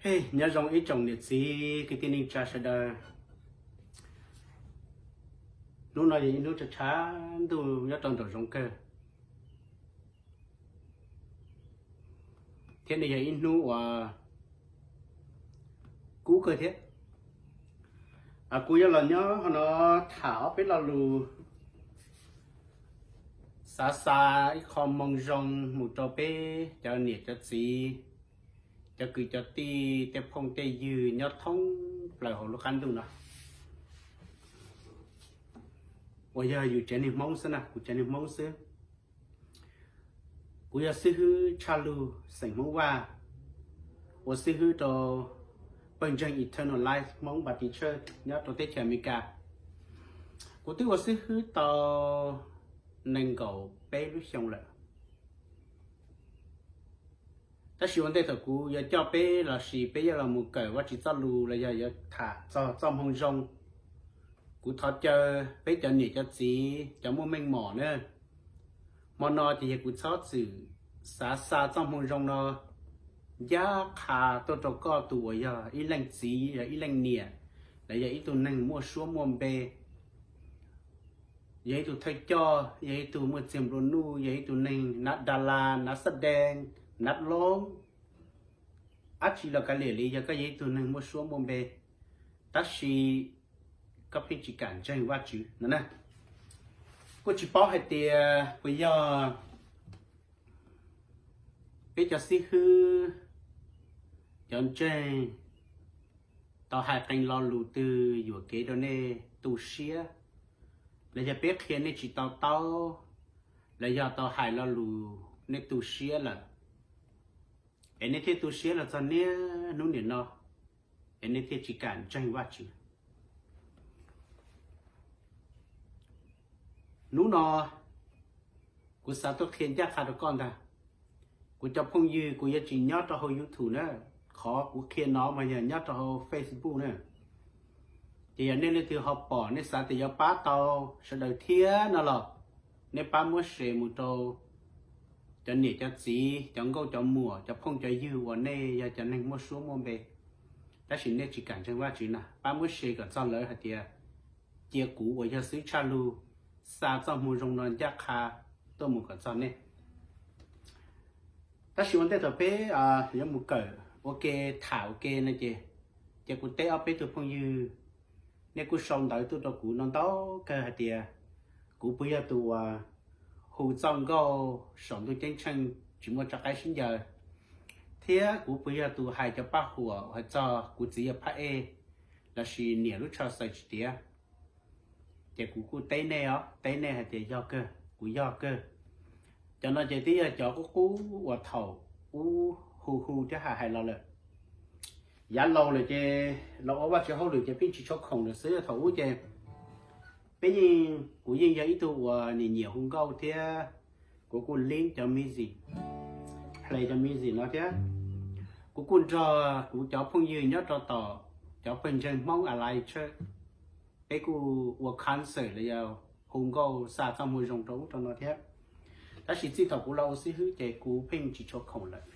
Hej, nyob zoo ib tsoom niam txiv kwv tij neej tsa sawv daws. Hnub no yog ib hnub tshav tshav ntuj nyob rau nraum zoov kawg, thiab nws yog ib hnub uas kub kawg thiab. Kuv yuav los nyob hauv no tham ob peb lo lus xav xa ib qho moo zoo mus rau peb cov niam cov txiv, cov kwv cov tij, tej phooj tej ywg nyob thoob plaws hauv lub qab ntuj no, uas yog yus tsev neeg Hmoob xwb na, kuv tsev neeg Hmoob xwb. Kuv yog xib hwb Tshaj Lug xeem Hmoob Vaj, ua xib hwb rau pawg ntseeg Eternal Life Hmoob Baptist Church nyob rau teb chaws Amelikas. Kuv twb ua xib hwb tau nees nkaum peb lub xyoo lawm. Tab sis ua ntej thaum kuv yuav coj peb los sis peb yuav los mus kawm Vajtswv txoj lus los yog yuav tham txog txoj moo zoo, kuv thov caw peb cov niam cov txiv cov muaj meej mom na, hmo no ces yog kuv txhob txwm xav xa txoj moo zoo no ncaj qha tuaj rau koj tus uas yog ib leej txiv, yog ib leej niam, los yog ib tug neeg muaj suab muaj npe, yog ib tug thawj coj, yog ib tug muaj txiag nplua nuj, yog ib tug neeg nav da las, nav xab dees, nav loob, dab tsi los kav liam li, yog koj yog ib tug neeg muaj suab muaj npe, tab sis koj pheej tsis kam ntseeg Vajtswv no na. Kuj tsis paub hais tias puas yog peb cov xib hwb, cov ntseeg tau hais qee lo lus twg yuam kev rau nej tu siab, los yog peb qhia nej tsis tau taub, los yog tau hais lo lus nej tu siab lawm, es nej thiaj tu siab los txog niaj hnub niam no, es nej thiaj tsis kam ntseeg Vajtswv. Hnub no kuv xav tuaj qhia ncaj qha rau koj ntag. Kuv cov phooj ywg, kuv yuav tsis nyob rau hauv YouTube na, qhov kuv qhia no mas yog nyob rau hauv Facebook na. Ces yog nej leej twg ho pom, nej xav tias yuav pab tau sawv daws thiab no los, nej pab muab share mus rau cov niam cov txiv, cov nkauj cov muam, cov phooj cov ywg uas nej yog cov neeg muaj suab muaj npe, tab sis nej tsis kam ntseeg Vajtswv na, pab muab share kom txog lawv hais tias cia kuv uas yog xib hwb Tshaj Lug xa txoj moo zoo no ncaj qha tuaj mus kom txog nej. Tab sis ua ntej thaum peb yuav mus kawm ua ke, tham ua ke no ces, ces kuv teb ob peb tug phooj ywg, nej kuj sau ntawv tuaj rau kuv no ntau kawg hais tias kuv puas yog tus uas hu txoj nkauj saum ntuj ceeb tsheej tsis muaj tso qaib sib ncaws, thiab kuv puas yog tus hais cov paj huam hais txog kuv txiv yog phab ej lossis niam lub tsho xaws tsis tiav. Ces kuv kuj teb nej os, teb nej hais tias yog kawg, kuv yog kawg. Cov no ces twb yog cov qub qub uas thaum ub hu hu thiab hais hais los lawm. Yav laus lawm ces los ua Vajtswv hauj lwm ces pheej tsis tshua khoom lawm xwb. Thaum ub ces peb yeej, kuv yeej yog ib tug uas nim nyiam hu nkauj thiab kuv kuj leeb cov music, play cov music no thiab. Kuv kuj nrog kuv cov phooj ywg nyob rau tom cov pawg ntseeg Hmoob Alliance Church, peb kuj ua concert los yog hu nkauj xa txoj moo zoo rau ub rau no thiab. Tab sis txij thaum kuv los ua xib hwb ces kuv pheej tsis tshua khoom lawm.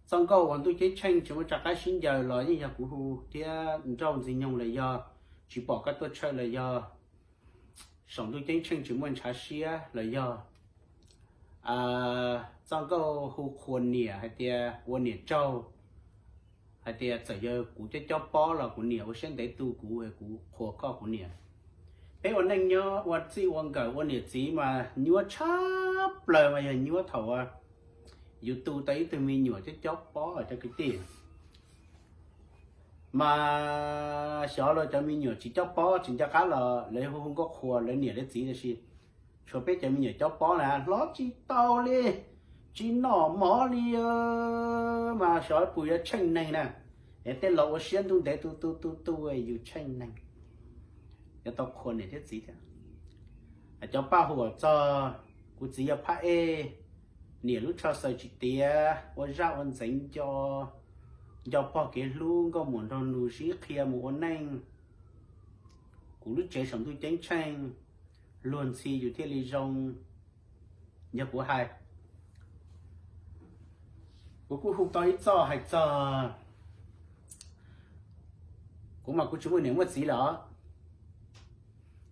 Txoj nkauj uas ntuj ceeb tsheej tsis muaj tso qaib sib ncaws los yeej yog kuv hu thiab nrauj ntxwg nyoog los yog tsis pom koj tuaj church los yog saum ntuj ceeb tsheej tsis muaj ntshav siab los yog txoj nkauj hu qhuas niam hais tias ua niam tsaug, hais tias txawm yog kuv cob cob pob los kuv niam ua siab ntev tu kuv, kuv qhuas koj kuv niam. Peb ua neej nyob ua txij ua nkawm ua niam txiv mas nyuaj tshaj plaws mas yog nyuaj thaum yus tu tau ib tug me nyuam cob cob pob cov kwv tij. Mas xyov los cov me nyuam tsis cob pob tsis nco qab los lawv hu hu nkauj qhuas lawv niam lawv txiv, tab sis tshuav peb cov me nyuam cob pob na hlob tsis tau li, tsis noj mov li, mas xyov puas yuav tsheej neeg na. Es tej laus ua siab ntuj ntev tu tu tu tu yus tsheej neeg, yuav tau qhuas niam thiab txiv thiab. Cov paj huam txog kuv txiv yog phab ej, niam lub tsho xaws tsis tiav, ua zaj ua ntxeev nco, nco pog kev hlub, nkauj muam nraug nus sib qhia mus ua neej, kuv lub tsev saum ntuj ceeb tsheej, luag ntxhi yus thiaj li zoo. Yog kuv hais Kuv kuj hu tau ib txoj hais txog, kuv mas kuv tsis muaj niam muaj txiv lawm os,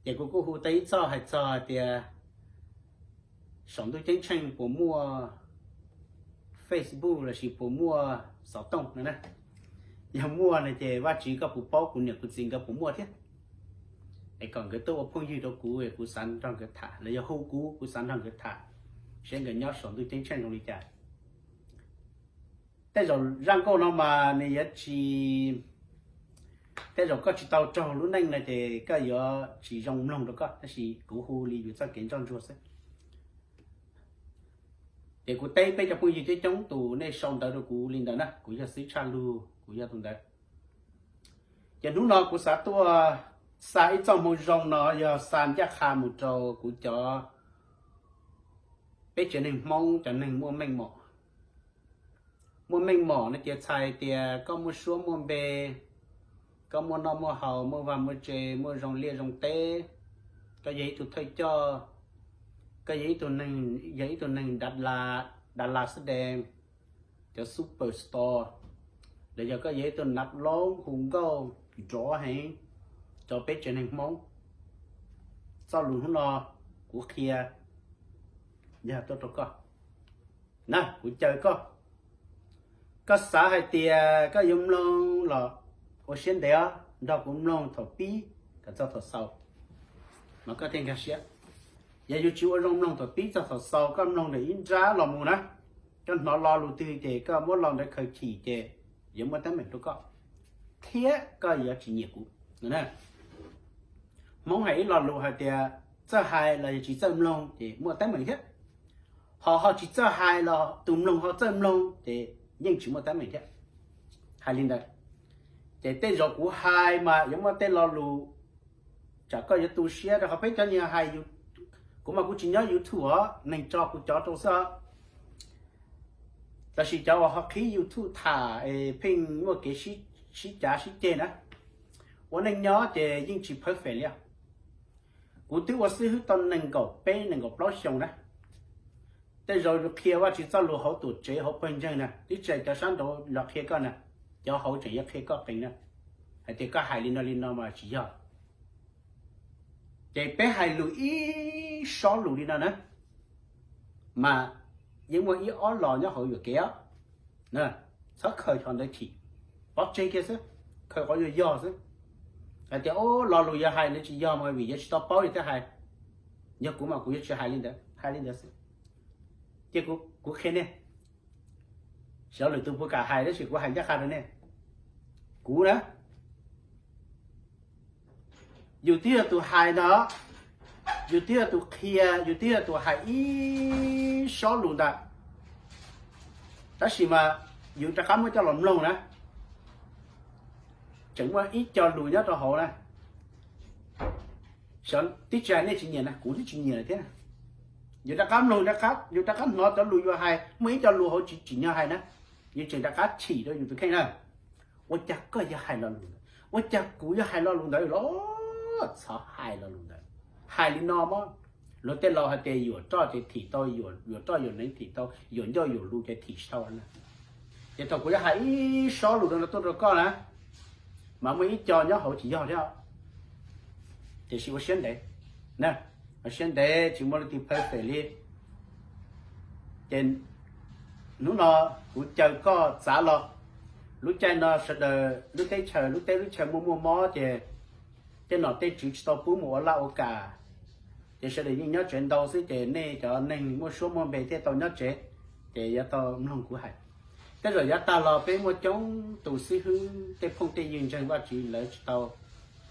ces kuv kuj hu tau ib txoj hais txog tias saum ntuj ceeb tsheej puas muaj Facebook lossis puas muaj xov tooj no na. Yog muaj no ces Vajtswv koj puas paub kuv niam kuv txiv nkawd puas muaj thiab, es kom nkawd tuaj ua phooj ywg rau kuv, kuv xav nrog nkawd tham, los yog hu kuv, kuv xav nrog nkawd tham, seb nkawd nyob saum ntuj ceeb tsheej zoo li cas. Tej zaum zaj nkauj no mas nws yuav tsis, tej zaum koj tsis tau raug lub neej no ces koj yuav tsis zoo mloog rau koj, tab sis kuv hu li yus txoj kev ntsoj ntsuag xwb. Ces kuv teb peb cov phooj ywg thiab coob tus nej sau ntawv rau kuv li ntawd na, kuv yog xib tshaj lug, kuv yog tus ntawd. Ces hnub no kuv xav tuaj xa ib txoj moo zoo no, yog xa ncaj qha mus rau kuv cov, peb tsev neeg Hmoob cov neeg muaj meej mom. Muaj meej mom no ces txhais tias koj muaj suab muaj npe, koj muaj noj muaj haus, muaj vaj muaj tse, muaj zoo liaj zoo teb, koj yog ib tug thawj coj, koj yog ib tug neeg, yog ib tug neeg dav las xab dees, cov super star, los yog koj yog ib tug nav loob hu nkauj nrov heev rau peb tsev neeg Hmoob. Txoj lus hnub no kuv qhia yog tuaj rau koj na, kuv caw koj. Koj xav hais tias koj yuav mloog los ua siab ntev os, nrog kuv mloog thaum pib kom txog thaum xaus, mas koj thiaj nkag siab. Yog yus tsis ua zoo mloog thaum pib txog thaum xaus, koj mloog ntawm ib nrab los mus na, koj hnov lo lus twg ces koj muab lo ntawd khaws chim ces yuav muaj teeb meem rau koj, thiab koj yuav tsis nyiam kuv. Hmoob hais ib lo lus hais tias txawj hais los yog tsis txawj mloog ces muaj teeb meem thiab. Ho ho tsis txawj hais los tus mloog ho txawj mloog ces yeej tsis muaj teeb meem thiab. Hais li ntawd, ces tej zaum kuv hais mas yuav muaj tej lo lus tsam koj yuav tu siab rau qhov peb cov neeg hais, kuv mas kuv tsis nyob YouTube os, neeg tso kuv cov rau xwb os. Tab sis cov uas ho qhib YouTube tham es pheej muaj kev sib cav sib ceg na, ua neej nyob ces yeej tsis perfect li os. Kuv twb ua xib hwb tau nees nkaum peb nees nkaum plaub xyoos na. Tej zaum yus qhia Vajtswv txoj lus hauv tuam tsev hauv pawg ntseeg na, twb tsis hais cov sab nraud los qhia koj na, cov hauv tseem yuav qhia koj qees na, hais tias koj hais li no li no mas tsis yog. Ces peb hais lus ib sob lus li no na, mas yeej muaj ib ob lo nyob hauv yuam kev os. Txhob khaws qhov ntawd chim, pov tseg kiag xwb, khaws qhov yog yog xwb. Hais tias o, lo lus yuav hais ntawd tsis yog mas vim yuav tsis tau paub li thiaj hais. Yog kuv mas kuv yuav tsis hais li ntawd, hais li ntawd xwb. Ces kuv qhia nej, xyov lwm tus puas kam hais tab sis kuv hais ncaj qha rau nej. Kuv na, yus twb yog tus hais ntag, yus twb yog tus qhia, yus twb yog tus hais ib sob lus ntag, tab sis mas yus rov qab muab coj los mloog na, tseem muaj ib co lus nyob rau hauv na. Xyov tib tsis hais nej tsis nyiam na, kuv twb tsis nyiam lawm thiab. Yus rov qab mloog, yus rov qab hnov cov lus yus hais, muaj ib co lus hauv tsis tsim nyog hais na, yus tseem rov qab chim rau yus tus kheej na. Ua cas koj yuav hais lo lus ntawd? Ua cas kuv yuav hais lo lus ntawd los? Txhob hais lo lus ntawd. Hais li no mog, luag tej laus hais tias yuam roj ces thim tau, yuam roj yuam neev thim tau, yuam ncauj yuam lus ces thim tsis tau na. Ces thaum kuv yuav hais ib sob lus no tuaj rau koj na, mas muaj ib co nyob hauv tsis yog thiab, tiam sis ua siab ntev, ua siab ntev tsis muaj leej twg perfect li. Ces hnub no kuv caw koj txav los, lub caij no sawv daws lub teb chaws, lub teb lub chaw muaj muaj mob ces tej nom tej tswv tsis tau pub mus ua laj ua kam, ces sawv daws yeej nyob tsev ntau xwb, ces nej cov neeg muaj suab muaj npe thiaj tau nyob tsev, ces yuav tau mloog kuv hais. Tej zaum yav tag los peb muaj coob tus xib hwb, tej phooj tej ywg ntseeg Vajtswv lawv tsis tau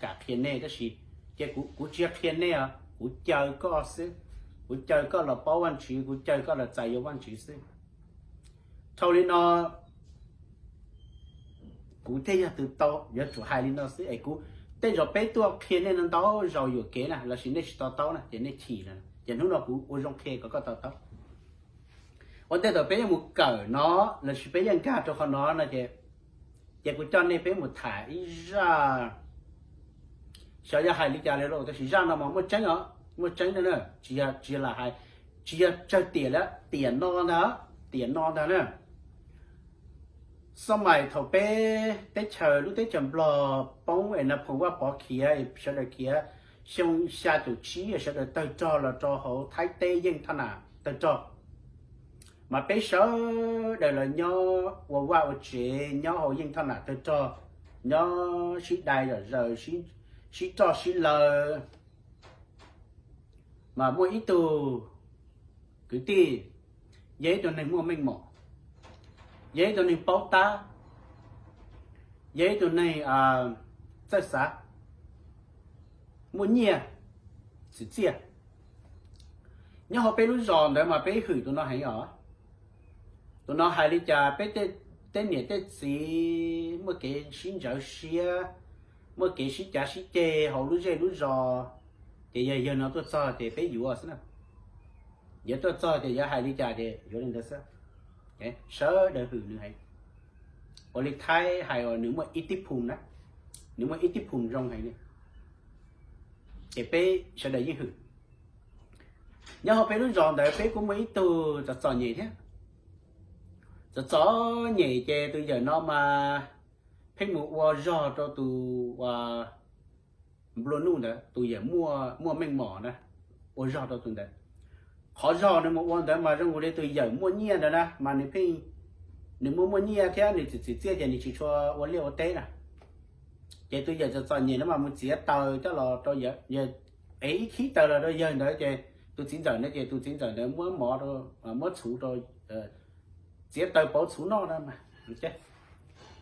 kam qhia nej, tab sis ces kuv tsis yog qhia nej os, kuv caw koj xwb, kuv caw koj los paub Vajtswv, kuv caw koj los txais yuav Vajtswv xwb. Dhau li no kuv thiaj yog tus tau yuav tsum hais li no xwb es kuv, tej zaum peb tuaj qhia nej no ntau zaus yuam kev na lossis nej tsis to taub na ces nej chim na, ces hnub no kuv ua zoo qhia kom koj to taub. Ua ntej thaum peb yuav mus kawm no lossis peb yuav nkag rau qhov no no ces, ces kuv coj nej peb mus tham ib zaj. Xyov yog hais li cas li lauj, tab sis zaj no mas muaj tseeb os, muaj tseeb na, tsis yog, tsis yog lam hais, tsis yog tsawg tiam li, tiam no ntag, tiam no ntag na. Xab mais thaum peb teb chaws, lub teb chaws Nplog poob es Nas Phoos Vaj Pov khiav, sawv daws khiav, xyoo xya caum tsib sawv daws tawg rog los rau hauv Thaib teb yeej thoj nam tawg rog. Mas peb sawv daws los nyob ua vaj ua tsev nyob hauv yeej thoj nam tawg rog, nyob sib dai zom zaws, sib roj sib law. Mas muaj ib tug kwv tij, yog ib tug neeg muaj meej mom, yog ib tug neeg paub tab, yog ib tug neeg txawj xav, muaj nyiaj, txim txiaj. Nyob hauv peb lub zos ntawd mas peb hwm tus no heev os. Tus no hais li cas peb tej niam tej txiv muaj kev sib ntsawv siab, muaj kev sib cav sib ceg hauv lub zej lub zos, ces yog yawg no tuaj txog ces peb yuav xwb na. Yuav tuaj txog ces yuav hais li cas ces yuav li ntawd xwb. Sawv daws hwm nws heev. Ua li Thaib hais uas nws muaj ib tib phum na, nws muaj ib tib phum zoo heev li, ces peb sawv daws yeej hwm. Nyob hauv peb lub zos ntawd peb kuj muaj ib tug txom txom nyem thiab. Txom txom nyem ces tus yawm no mas pheej mus ua zog rau tus nplua nuj ntawd, tus yawm muaj meej mom na, ua zog rau tus ntawd. Qhov zog nws mus ua ntawd mas zoo li tus yawm muaj nyiaj ntawd na mas nws pheej, nws muaj muaj nyiaj thiab nws txim txiaj ces nws tsis tshua ua liaj ua teb na. Ces tus yawm txom txom nyem no mas mus txiav taws coj los rau yawg, es ib khib taws los rau yawg ntawd ces tus txiv ntxawm ntawd ces tus txiv ntxawm ntawd muab mov, muab txhuv rau, txiav taws pauv txhuv noj,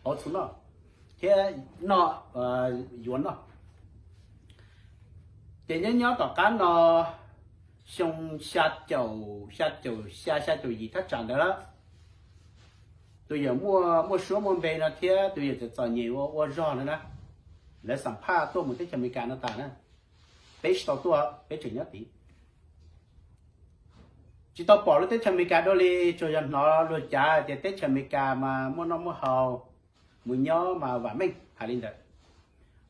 pauv txhuv noj thiab noj, yuav noj. Ces nyob nyob tom qab no xyoo xya caum, xya caum xya, xya caum yim thaj tsam ntawd lawm, tus yawm muaj suab muaj npe no thiab tus yawm txom txom nyem ua ua zog no na, lawv xam phaj tuaj mus teb chaws Amelikas no tas na. Peb tsis tau tuaj, peb tseem nyob tid. Tsis tau pom lub teb chaws Amelikas dua li, tsuas yog hnov luag cav tias teb chaws Amelikas mas muaj noj muaj haus, mus nyob mas vam meej hais li ntawd.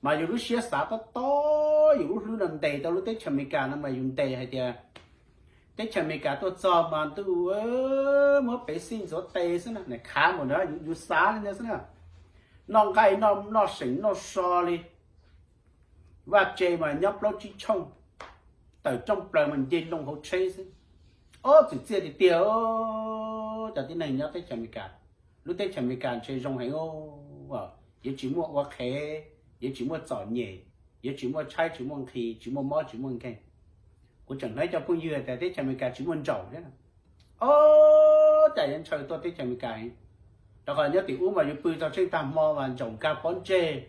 Mas yus lub siab xav tob tob, yus lub hlwb no ntes tau lub teb chaws Amelikas no mas yus ntes hais tias teb chaws Amelikas tuaj txog mas ntuj, muab pev xij ntxuav tes xwb na, khav npaum ntawd, yus xav li ntawd xwb na. Noj nqaij noj seem noj so li, vaj tse mas nyob plaub tsib tshooj, tawm rooj plaws mas nce loo hauv tsheb xwb. Ob, txim txiaj tiag tiag, cov tib neeg nyob teb chaws Amelikas. Lub teb chaws Amelikas ntshe zoo heev, yuav tsis muaj ua qhev, yuav tsis muaj txom nyem, yuav tsis muaj tshaib tsis muaj nqhis, tsis muaj mob tsis muaj nkeeg. Kuv tseem hnov cov phooj ywg tias teb chaws Amelikas tsis muaj ntsaum thiab. Ob, cas yuav ntshaw tuaj teb chaws Amelikas heev, rau qhov nyob tim ub mas yus pw txog tsheej tag hmo mas ntsaum nkag pob ntseg,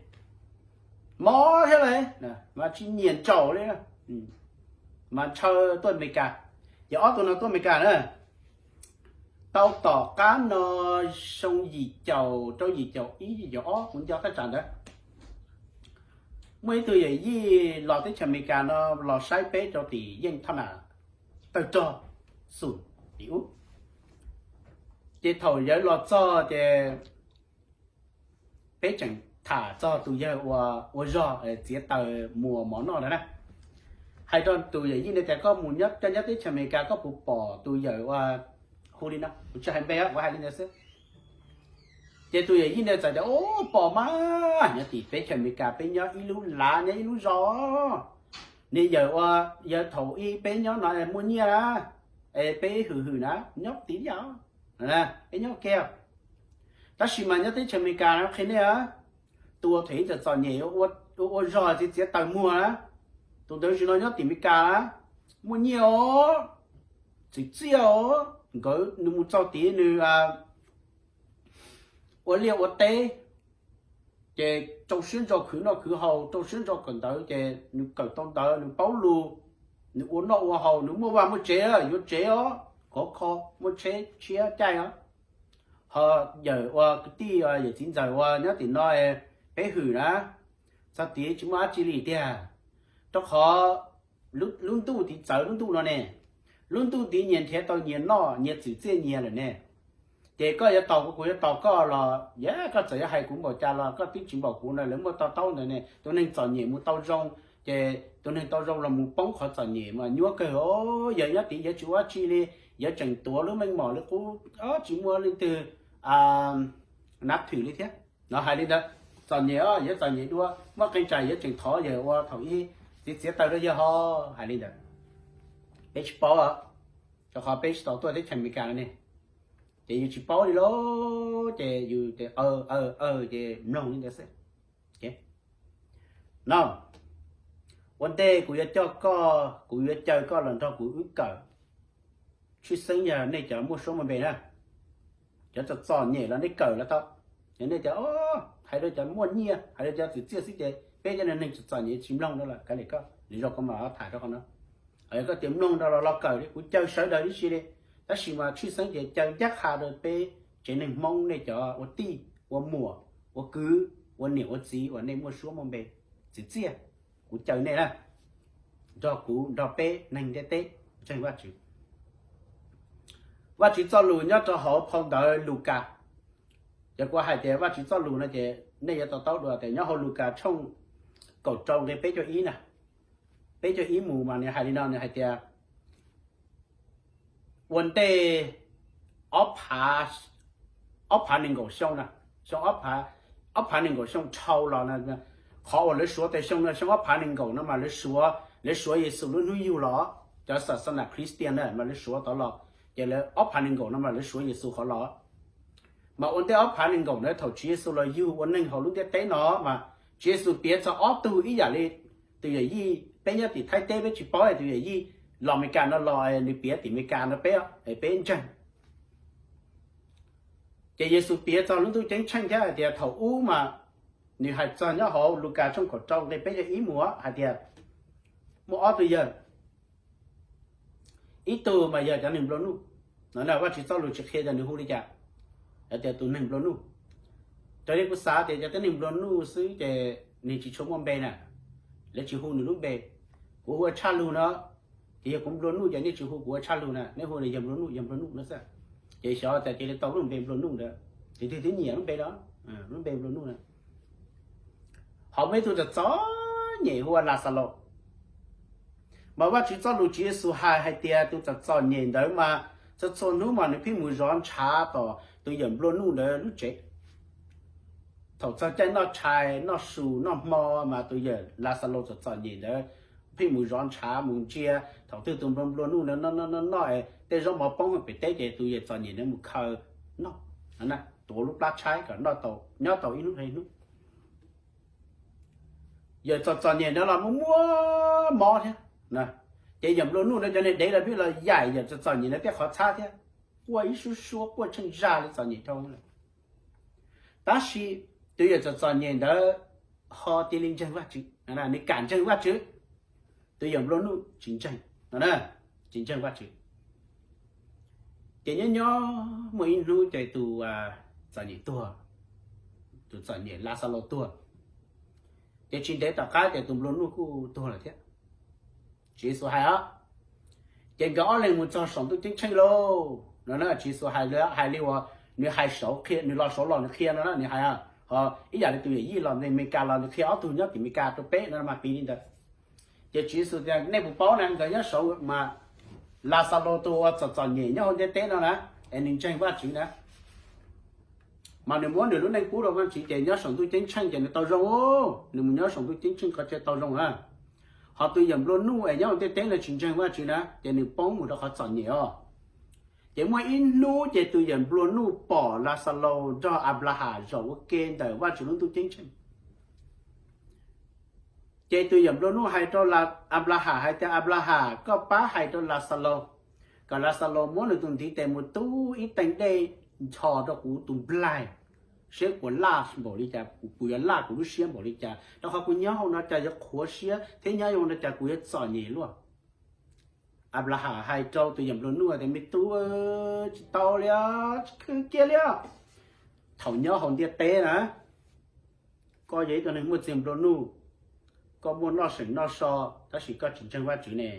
mob thiab las, mas tsis nyiam ntsaum li, mas ntshaw tuaj Amelikas. Ces ob tug no tuaj Amelikas na, tau tom qab no xyoo yim caum rau yim caum ib yim caum ob kuv nco thaj tsam ntawd, muaj ib tug yawm yij los teb chaws Amelikas no los saib peb rau tim yeej thoj nam tawg rog xum tim ub. Ces thaum yawg los txog ces peb tseem tham txog tus yawg ua zog txiav taws muas mov noj ntawd na. Hais rau tus yawm yij ntawd tias koj mus nyob, koj nyob teb chaws Amelikas koj puas pom tus yawm ua hu li no, kuv tsis hais npe, kuv hais li ntawd xwb. Ces tus yawm yij ntawd txawm tias, ub, pom mas, nyob tim teb chaws Amelikas peb nyob ib lub lav nyob ib lub zos. Niag yawm ua, yawg thaum ub peb nyob no muaj nyiaj na, es peb hwm hwm na, nyob tid yam, peb nyob ke. Tab sis mas nyob teb chaws Amelikas no qhia nej, tus uas thaum ub txom txom nyem ua zog txiav txiav taws muag na, tus ntawd zaum no nyob tim Amelikas na, muaj nyiaj os, txim txiaj os. Nkawd, nws mus txog tid nws ua liaj ua teb, ces rau siab ntso khwv noj khwv haus, rau siab ntso kawm ntawv, ces nws kawm tau ntawv, nws paub lus, nws ua noj ua haus, nws muaj vaj muaj tsev, yuav tsev os, khov kho, muaj tsheb tshiab caij os. Ho yawm ua kwv tij, yawm txiv ntxawm ua nyob tim no, peb hwm na, txog tid tsis muaj dab tsi li tiag, rau qhov lub ntuj tid txawv lub ntuj no ne, lub ntuj tid nyias nrhiav tau nyias noj, nyias txim txiaj nyias lawm ne. Ces koj yuav tos kuv, kuv yuav tos koj los, yog koj txawm yuav hais kuv npaum cas los koj twb tsis npaum kuv na. Lawv muaj tau taub ntawd ne, tus neeg txom nyem mus tau zoo, ces tus neeg tau zoo los mus poob qhov txom nyem mas nyuaj kawg. Yawg nyob tid yawg tsis ua dab tsi li, yawg tseem tuav lub meej mom li qub, tsis muaj leej twg, nab thwm li thiab. No hais li ntawd, txom nyem os, yuav txom nyem dua, muaj qee tsam yuav tseem thov yawg ua thaum ub txiav txiav taws rau yawg ho, hais li ntawd. Peb tsis paub, rau qhov peb tsis tau tuaj teb chaws Amelikas no ne, ces yus tsis paub li lauj, ces yus ces aw aw aw ces mloog li ntawd xwb. No, ua ntej kuv yuav coj koj, kuv yuav caw koj los nrog kuv wb kawm, tshwj xeeb yog nej cov muaj suab muaj npe na, cov txom txom nyem los nej kawm los tau. Yog nej tias hais rau cov muaj nyiaj, hais rau cov txiv txiaj xwb ces peb cov neeg txom txom nyem tsis mloog no los kav liam koj, lwm zaus kuv mam tham rau qhov no. Koj tias mloog no los los kawm li, kuv caw sawv daws tib si li, tab sis mas tshwj xeeb ces caw ncaj qha rau peb tsev neeg Hmoob, nej cov ua tij ua muam ua kwv ua niam ua txiv uas nej muaj suab muaj npe, txiv txiaj, kuv caw nej na, nrog kuv nrog peb neeg ntiaj teb ntseeg Vajtswv. Vajtswv txoj lus nyob rau hauv phau ntawv Lukas, ces kuv hais tias Vajtswv txoj lus no ces nej yuav to taub dua tias nyob hauv Lukas tshooj kaum rau nqe peb caug ib na, peb caug ib mus mas nws hais li no, nws hais tias ua ntej ob phav, ob phav nees nkaum xyoo na, xyoo ob phav, ob phav nees nkaum xyoo dhau los, qhov uas lawv suav tes xyoo no, xyoo ob phav nees nkaum no mas lawv suav, lawv suav Yexus lub hnub yug los, cov xa xa nas Khristian na mas lawv suav tod los, ces lawv ob phav nees nkaum no mas lawv suav Yexus qhov los. Mas ua ntej ob phav nees nkaum ntawd thaum Tswv Yexus los yug ua neeg hauv lub ntiaj teb no mas Tswv Yexus piav txog ob tug ib yam li tus yawm yij peb nyob tim Thaib teb peb tsis paub, tus yawm yij los Amelikas no los nws piav tim Amelikas no peb, peb ntseeg. Ces Yexus piav txog lub ntuj ceeb tsheej thiab hais tias thaum ub mas nws hais txog nyob hauv Lukas tshooj kaum rau nqe peb caug ib mus hais tias muaj ob tug yawg, ib tug mas yog cov neeg nplua nuj, no Vajtswv txoj lus tsis qhia cov nws hu li cas, hais tias tus neeg nplua nuj. Raws li kuv xav tias cov tib neeg nplua nuj xwb ces nws tsis tshua muaj npe na, lawv tsis hu nws lub npe. Kuv hu ua Tshaj Lug no, ces yog kuv nplua nuj ces nej tsis hu kuv ua Tshaj Lug na, nej hu yawg nplua nuj, yawg nplua nuj no xwb. Ces xyov tias cia li tau lub npe nplua nuj ntawd, ces tus twg nyiam lub npe no, lub npe nplua nuj na. Ho muaj ib tug txom txom nyem hu ua Laxalus. Mas Vajtswv txoj lus Tswv Yexus hais hais tias tus txom txom nyem ntawd mas txhua txhua hnub mas nws pheej mus zov ntshav tom tus yawm nplua nuj ntawd lub tsev. Thaum txog caij noj tshais noj su noj hmo mas tus yawm Laxalus txom txom nyem ntawd pheej mus zov ntshav mus ntsia thaum twg tus nplua nplua nuj ntawd noj noj noj noj es tej zaub mov poob pem teb ces tus yawm txom nyem ntawd mus khaws noj, tuav lub plab tshaib kom noj tau, nyob tau ib hnub dhau ib hnub. Yawm txom txom nyem ntawd los muaj muaj mob thiab. Ces yawm nplua nuj ntawd cov niag dev los pheej los yaim yawm txom txom nyem ntawd tej qhov txhab thiab, quaj ib suab suab quaj tsheej zaj li txom nyem dhau lawm. Tab sis tus yawm txom txom nyem ntawd ho cia li ntseeg Vajtswv, nws kam ntseeg Vajtswv. Tus yawm nplua nuj tsis ntseeg, tsis ntseeg Vajtswv. Ces nyob nyob muaj ib hnub ces tus txom nyem tuag, tus txom nyem Laxalus tuag. Ces tsis ntev tom qab ces tus nplua nuj kuj tuag lawm thiab. Tswv Yexus hais os, ces nkawd ob leeg mus txog saum ntuj ceeb tsheej lauj no na. Tswv Yexus hais li, hais li uas nws hais saud qhia, nws los saud los nws qhia no na, nws hais, ho ib yam li tus yawm yij los Amelikas los nws qhia ob tug nyob tim Amelikas rau peb no mas piv li ntawd. Ces Tswv Yexus tias nej puas paub na, nkawd nyob saud mas Laxalus tus uas txom txom nyem nyob hauv ntiaj teb no na, es nws ntseeg Vajtswv na, mas nws muab nws lub neej pub rau Vajtswv ces nyob saum ntuj ceeb tsheej ces nws tau zoo, nws mus nyob saum ntuj ceeb tsheej qhov chaw tau zoo na. Ho tus yawm nplua nuj es nyob hauv ntiaj teb no tsis ntseeg Vajtswv na ces nws poob mus rau qhov txom nyem os. Ces muaj ib hnub ces tus yawm nplua nuj pom Laxalus nrog Anplahas zaum ua ke ntawm Vajtswv lub ntuj ceeb tsheej. Ces tus yawm nplua nuj hais rau Anplahas hais tias, Anplahas, koj pab hais rau Laxalus kom Laxalus muab nws tus ntiv tes mus tub ib teeg dej ncho rau kuv tus nplaig, seb puas laj npaum li cas, kuv yuav laj kuv lub siab npaum li cas, rau qhov kuv nyob hauv no cas yuav qhuav siab thiab nyob hauv no cas kuv yuav txom nyem luaj. Anplahas hais rau tus yawm nplua nuj tias, me tub, tsis tau li, tsis khwv kiag li. Thaum nyob hauv ntiaj teb na, koj yog ib tug neeg muaj txiag nplua nuj, koj muaj noj seem noj so, tab sis koj tsis ntseeg Vajtswv ne.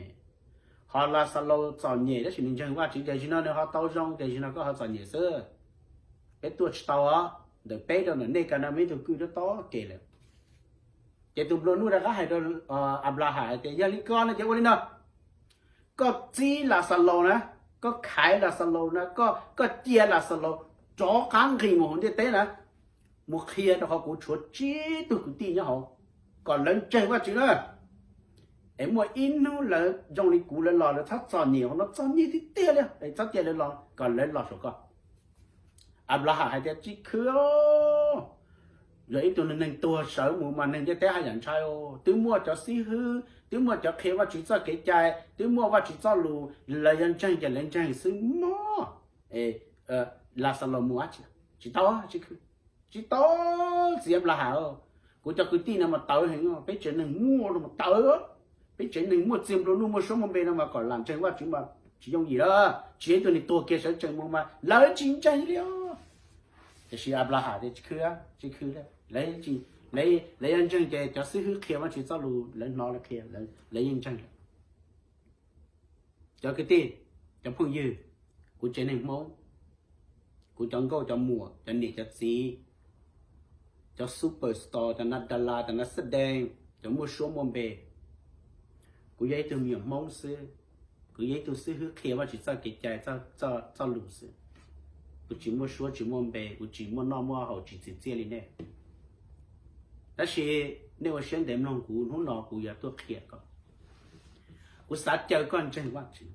Ho Laxalus txom nyem tab sis nws ntseeg Vajtswv, ces zaum no nws ho tau zoo, ces zaum no koj ho txom nyem xwb. Peb tuaj tsis tau os, ntawm peb rau ntawm nej kav no muaj ib tug kwj tob tob kev lawm. Ces tus nplua nuj rov qab hais rau Anplahas hais tias, yog li ko no ces ua li no, koj txib Laxalus na, koj khaiv Laxalus na, koj, koj cia Laxalus rov qab nqis mus hauv ntiaj teb na, mus qhia rau qhov kuv tshuav tsib tug kwv tij nyob hauv, kom lawv ntseeg Vajtswv na. Es muaj ib hnub lawv zoo li kuv lawv los lawv txhob txom nyem hauv no, txom nyem tiag tiag li, txhob cia lawv los, kom lawv los saum koj. Anplaham hais tias, Tsis khwv, yog ib tug neeg tuag sawv mus mas neeg ntiaj teb haj yam ntshai. Twb muaj cov xib hwb, twb muaj cov qhia Vajtswv txoj kev cai, twb muaj Vajtswv txoj lus, lawv yog ntseeg ces lawv ntseeg xwb mog. Laxalus mus dab tsi? Tsis tau, tsis khwv, tsis tau. Txiv Anplaham, kuv cov kwv tij no mas tawv heev, peb tsev neeg muaj no mas tawv, peb tsev neeg muaj txiag nplua nuj muaj suab muaj npe no mas kom lam ntseeg Vajtswv mas tsis yooj yim lawm, tsis yog ib tug neeg tuag kiag sawv tsees mus mas lawv tsis ntseeg li os. Tiam sis Anplaham tias, Tsis khwv, tsis khwv, lawv yog ntseeg ces cov xib hwb qhia Vajtswv txoj lus lawv hnov lawv qhia, lawv yeej ntseeg lawm. Cov kwv tij, cov phooj ywg, kuv tsev neeg Hmoob, kuv cov nkauj cov muam, cov niam cov txiv, cov super star, cov nas das las, cov nas xab dees, cov muaj suab muaj npe, kuv yog ib tug me nyuam Hmoob xwb, kuv yog ib tug xib hwb qhia Vajtswv txoj kev cai, txoj lus xwb. Kuv tsis muaj suab tsis muaj npe, kuv tsis muaj noj muaj haus tsis txiv txiaj li nej. Tab sis nej ua siab ntev mloog kuv, hnub no kuv yuav tuaj qhia koj. Kuv xav caw koj ntseeg Vajtswv,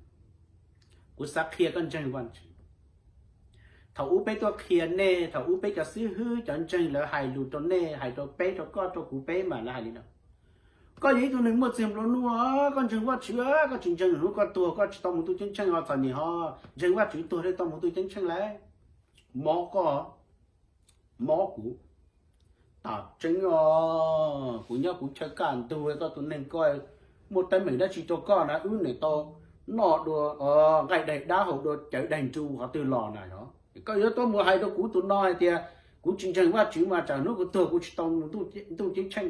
kuv xav qhia koj ntseeg Vajtswv. Thaum ub peb tuaj qhia nej, thaum ub peb cov xib hwb cov ntseeg lawv hais lus rau nej, hais rau peb, rau koj, rau kuv, peb mas lawv hais li no: Koj yog ib tug neeg muaj txiag nplua nuj, koj ntseeg Vajtswv, koj tsis ntseeg, hnub koj tuag koj tsis tau mus ntuj ceeb tsheej ho txom nyem ho, ntseeg Vajtswv tuag thiaj tau mus ntuj ceeb tsheej lauj. Mob koj, mob kuv. Tam tseeb os, kuv nyob kuv chaw kaj ntug, koj tus neeg ko muaj teeb meem dab tsi rau koj na, wb niam tau noj dua nqaij daig dab, haus dua cawv daig nru qhov twg los na. Koj yuav tuaj mus hais rau kuv tus no hais tias kuv tsis ntseeg Vajtswv mas tsam hnub kuv tuag kuv tsis tau mus ntuj ceeb tsheej.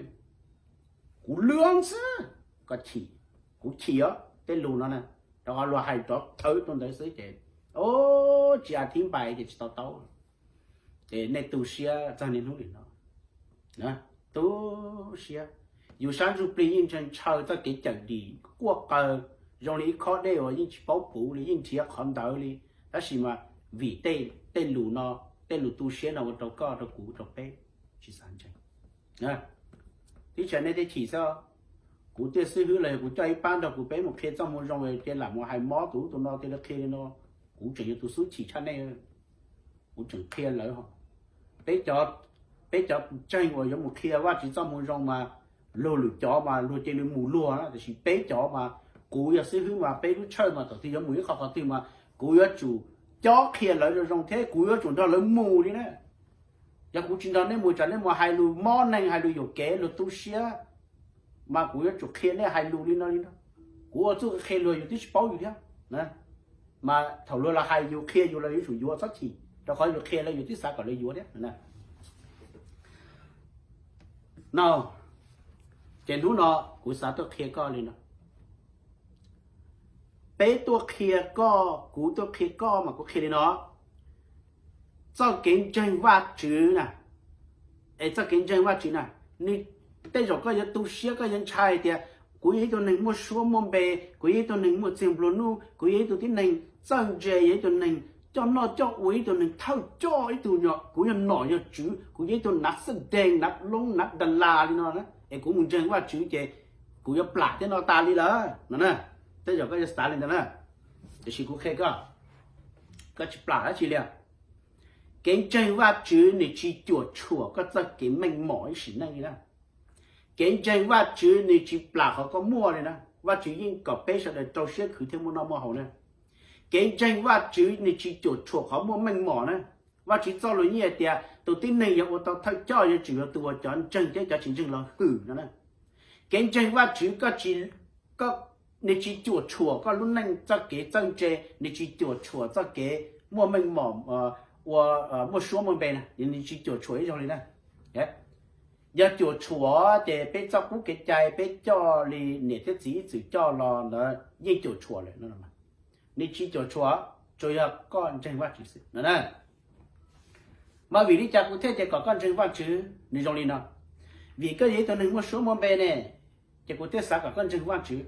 Kuv lwj xwb, koj chim, kuv chim os tej lus no na, rau qhov luag hais rov thawv rau ntawd xwb ces, o, tsis as thib npais ces tsis tau taub. Ces nej tu siab txog niaj hnub li no, tu siab. Yus sab ntsuj plig yeej ntshai ntshaw txoj kev cawm dim quaj qaws zoo li ib khob dej uas yeej tsis paub puv li, yeej nrhiav qhov ntawd li. Tab sis mas vim tej lus no, tej lus tu siab no ua rau koj, rau kuv, rau peb tsis xav ntseeg. Tib tsam nej thiaj chim xwb. Kuv tej xib hwb los yog kuv coj ib pab nrog kuv peb mus qhia txoj moo zoo ces lam mus hais mob tus ub tus no, cia li qhia li no. Kuv tseem yog tus xub chim tshaj nej, kuv tseem qhia lawv. Peb cov, peb cov tus ntseeg uas yuav mus qhia Vajtswv txoj moo zoo mas luag lwm cov mas luag cia li mus luag na, tiam sis peb cov mas kuv yog xib hwb mas peb lub tshawj mas thaum twg yuav mus ib qho qhov twg mas kuv yuav tsum cob qhia lawv zoo zoo thiab kuv yuav tsum nrog lawv mus li na. Yog kuv tsis nrog nej mus tsam nej mus hais lus mob neeg, hais lus yuam kev, luag tu siab, mas kuv yuav tsum qhia nej hais lus li no li no. Kuv ua txuj qhia luag yus twb tsis paub yus thiab. Mas thaum luag los hais yus, qhia yus los yuav tsum yuav, txhob chim, rau qhov yus qhia lawv yus twb xav kom lawv yuav thiab. No, ces hnub no kuv xav tuaj qhia koj li no. Peb tuaj qhia koj, kuv tuaj qhia koj mas kuv qhia li no. Txoj kev ntseeg Vajtswv na, es txoj kev ntseeg Vajtswv na, nws, tej zaum koj yuav tu siab, koj yuav ntshai tias kuv yog ib tug neeg muaj suab muaj npe, kuv yog ib tug neeg muaj txiag nplua nuj, kuv yog ib tug tib neeg txawj ntse, yog ib tug neeg coj noj coj ua, ib tug neeg thawj coj, ib tug, kuv yog nom yog tswv, kuv yog ib tug nav xab dees, nav loob, nav das las li no, es kuv mus ntseeg Vajtswv ces kuv yuav plam thiab no tas li lawm no na. Tej zaum koj yuav xav li ntawd na, tiam sis kuv qhia koj, koj tsis plam dab tsi li. Kev ntseeg Vajtswv nws tsis cuam tshuam koj txoj kev meej mom ib sim neej li na. Kev ntseeg Vajtswv nws tsis plam qhov koj muaj li na. Vajtswv yeej kom peb sawv daws rau siab khwv thiab muaj noj muaj haus na. Kev ntseeg Vajtswv nws tsis cuam tshuam qhov muaj meej mom na. Vajtswv txoj lus yeej hais tias tus tib neeg yog ua tau thawj coj yuav tsum yog tus uas cov ntseeg thiab cov tsis ntseeg los hwm no na. Kev ntseeg Vajtswv, nws tsis cuam tshuam koj lub neej txoj kev txawj ntse, nws tsis cuam tshuam txoj kev muaj meej mom, ua, muaj suab muaj npe na, nws tsis cuam tshuam ib zaug li na. Yog cuam tshuam ces peb txoj qub kev cai peb coj li niam thiab txiv ib txwm coj los ntawd yeej cuam tshuam lawm no. Nws tsis cuam tshuam, tsuas yog koj ntseeg Vajtswv xwb no na. Mas vim li cas kuv thiaj tias kom koj ntseeg Vajtswv? Nws zoo li no, vim koj yog ib tug neeg muaj suab muaj npe ne, ces kuv thiaj xav kom koj ntseeg Vajtswv.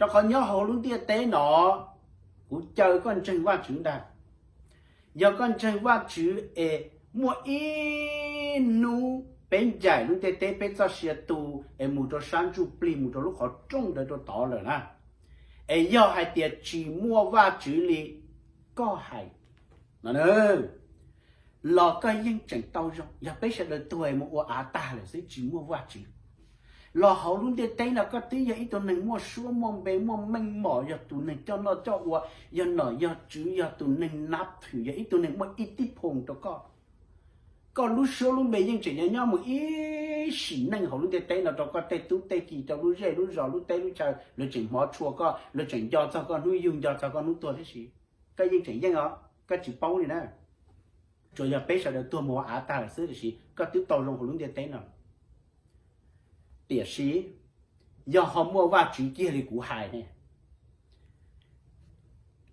Rau qhov nyob hauv lub ntiaj teb no, kuv caw koj ntseeg Vajtswv ntag. Yog koj ntseeg Vajtswv es Muaj ib hnub peb ncaim lub ntiaj teb peb txoj sia tu es mus rau sab ntsuj plig mus rau lub qhov rooj ntawd rau tod lawm na, es yog hais tias tsis muaj Vajtswv li koj hais no, los koj yeej tseem tau zoo. Yog peb sawv daws tuag mus ua av tag lawm xwb tsis muaj Vajtswv, los hauv lub ntiaj teb no koj twb yog ib tug neeg muaj suab muaj npe muaj meej mom, yog tus neeg coj noj coj ua, yog nom yog tswv, yog tus neeg nab thwm, yog ib tug neeg muaj ib tib phoos rau koj. Koj lub suab lub npe yeej tseem nyob nyob mus ib sim neej hauv lub ntiaj teb no rau koj tej tub tej ki, rau lub zej lub zos lub teb lub chaw, lawv tseem hmov tshua koj, lawv tseem nco txog koj hnub yug nco txog koj hnub tuag tib si. Koj yeej tseem yeej os, koj tsis paub li na. Tsuas yog peb sawv daws tuag mus ua av tag lawm xwb, tiam sis koj twb tau zoo hauv lub ntiaj teb no. Tiam sis yog ho muaj Vajtswv kiag li kuv hais ne,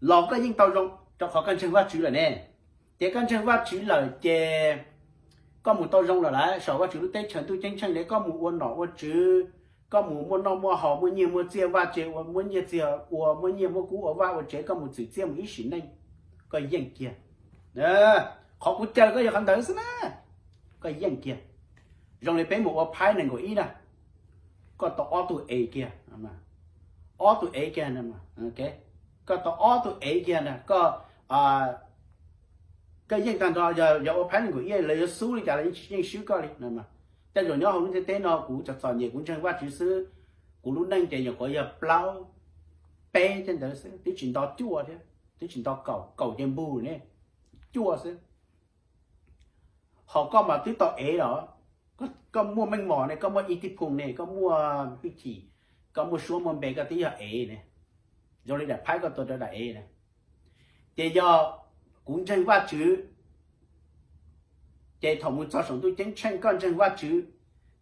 los koj yeej tau zoo, rau qhov koj ntseeg Vajtswv lawm ne. Ces koj ntseeg Vajtswv lawm ces koj mus tau zoo lawm lauj, saum Vajtswv lub teb chaws ntuj ceeb tsheej ne, koj mus ua nom ua tswv, koj mus muaj noj muaj haus, muaj nyiaj muaj txiaj, vaj tse ua, muaj nyiaj txiag ua, muaj nyiaj muaj kub ua vaj ua tsev, koj mus txwm txiaj mus ib sim neej, koj yeej kiag. Qhov kuv caw koj yog qhov ntawd xwb na, koj yeej kiag. Zoo li peb mus ua phaib nees nkaum ib na, koj tau ob tug ev kiag, ob tug ev kiag, koj tau ob tug ev kiag na, koj yeej tag nrho. Yog ua phaib nees nkaum ib lawv yuav xub li cas los yeej swb koj li. Tej zaum nyob hauv lub ntiaj teb no kuv txom txom nyem kuv ntseeg Vajtswv xwb, kuv lub neej ces nyuam qhuav yog plaub peb tej ntawd xwb, twb tsis nto cuaj thiab, twb tsis nto kaum, kaum ces npug ne, cuaj xwb. Ho koj mas twb tau ev los, koj muaj meej mom ne, koj muaj ib tib phoos ne, koj muaj hwj chim, koj muaj suab muaj npe, koj twb yog ev ne. Zoo li daim phaib koj tua rau daim ev na. Ces yog kuv ntseeg Vajtswv, ces thaum mus txog saum ntuj ceeb tsheej koj ntseeg Vajtswv,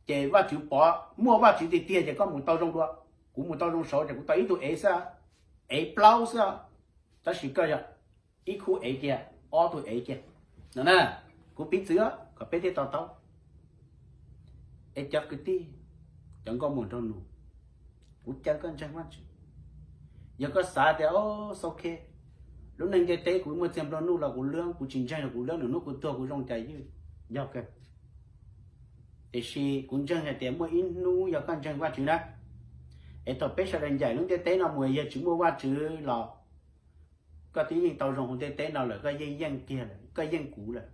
ces Vajtswv pov muaj Vajtswv tiag tiag ces koj mus tau zoo dua. Kuv mus tau zoo saud ces kuv tau ib tug ev xwb, ev plaub xwb, tab sis koj yog ib khub ev kiag, ob tug ev kiag no na. Kuv piv txwv kom peb thiaj to taub. Es cov kwv tij, cov nkauj muam nraug nus, kuv caw koj ntseeg Vajtswv. Yog koj xav tias, o, ok, lub neej ntiaj teb kuv muaj txiag nplua nuj los kuv lwb, kuv tsis ntseeg los kuv lwb, nws hnub kuv tuag kuv zoo cas ywj, yog kawg. Tiam sis kuv ntseeg hais tias muaj ib hnub yog koj ntseeg Vajtswv na, es thaum peb sawv daws ncaim lub ntiaj teb no mus yog tsis muaj Vajtswv los koj twb yeej tau zoo hauv ntiaj teb no lawm, koj yeej yeej kiag lawm, koj yeej kuv lawm.